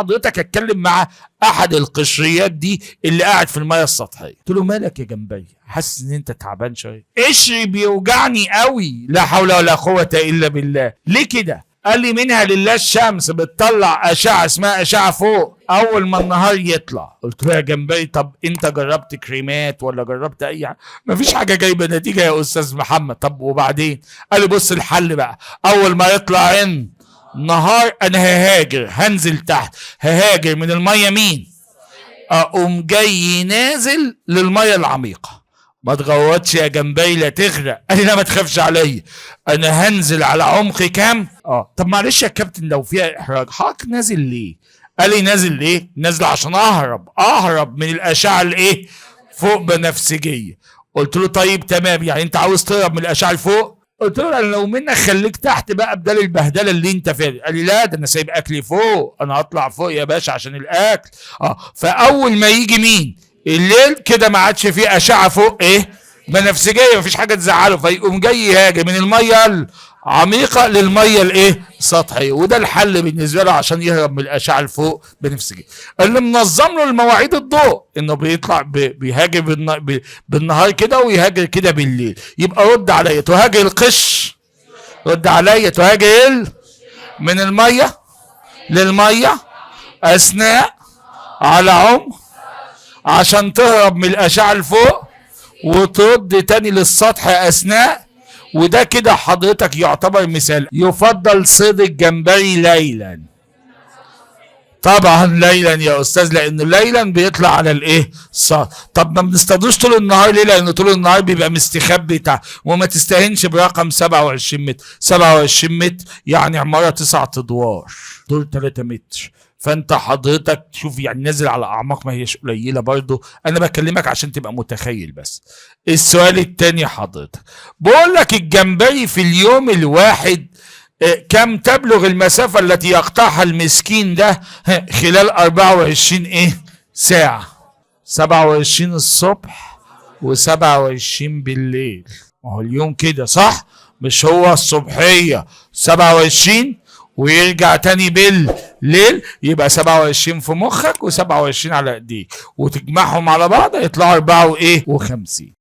حضرتك اتكلم مع احد القشريات دي اللي قاعد في المية السطحية. قلت له مالك يا جمبري؟ حاسس ان انت تعبان شوية. قشري بيوجعني قوي. لا حول ولا قوة الا بالله. ليه كده؟ قال لي منها لله الشمس بتطلع اشعه اسمها اشعه فوق اول ما النهار يطلع. قلت له يا جمبري طب انت جربت كريمات ولا جربت اي حاجة؟ مفيش حاجة جايبه نتيجة يا استاذ محمد. طب وبعدين؟ قال لي بص الحل بقى، اول ما يطلع النهار انا ههاجر، هنزل تحت، ههاجر من المية مين؟ اقوم جاي نازل للمية العميقة. ما تغوطش يا جمبري لا تغرق. قال لي لا ما تخافش عليا، انا هنزل على عمق كام؟ طب معلش يا كابتن لو فيها احراج، حضرتك نازل ليه؟ قال لي نازل ليه؟ نازل عشان اهرب من الاشعة الايه؟ فوق بنفسجيه. قلت له طيب تمام، يعني انت عاوز تهرب من الاشعة الفوق؟ قلت له انا لو منك خليك تحت بقى بدل البهدله اللي انت فيها. قال لي لا ده انا سايب اكلي فوق، انا هطلع فوق يا باشا عشان الاكل. فاول ما يجي مين؟ الليل كده ما عادش فيه اشعه فوق ايه؟ بنفسجيه، مفيش حاجة تزعله، فيقوم جاي يهاجم من المية العميقة للمية الايه؟ السطحية. وده الحل بالنسبة له عشان يهرب من الاشعة الفوق بنفسجيه. اللي منظم له المواعيد الضوء انه بيطلع بيهاجر بالنهار كده ويهاجر كده بالليل. يبقى رد عليا، تهاجر القش، رد عليا، تهاجر من المية للمية اثناء على عمق عشان تهرب من الاشعة الفوق وترد تاني للسطح اثناء. وده كده حضرتك يعتبر مثال. يفضل صيد الجمبري ليلا، طبعا ليلا يا استاذ، لانه ليلا بيطلع على الايه؟ السطح. طب ما بنصطادوش طول النهار ليه؟ لانه طول النهار بيبقى مستخبي تحت. وما تستهينش برقم 27 متر، 27 متر يعني عمارة 9 ادوار، دور 3 متر. فانت حضرتك شوف يعني نازل على اعماق ما هيش قليله برضو، انا بكلمك عشان تبقى متخيل بس. السؤال التاني حضرتك بقول لك الجمبري في اليوم الواحد كم تبلغ المسافة التي يقطعها المسكين ده خلال 24 ايه ساعة؟ 27 الصبح و27 بالليل. ما هو اليوم كده صح؟ مش هو الصبحية 27 ويرجع تاني بالليل، يبقى 27 في مخك و27 على ايديك، وتجمعهم على بعض يطلعوا 54.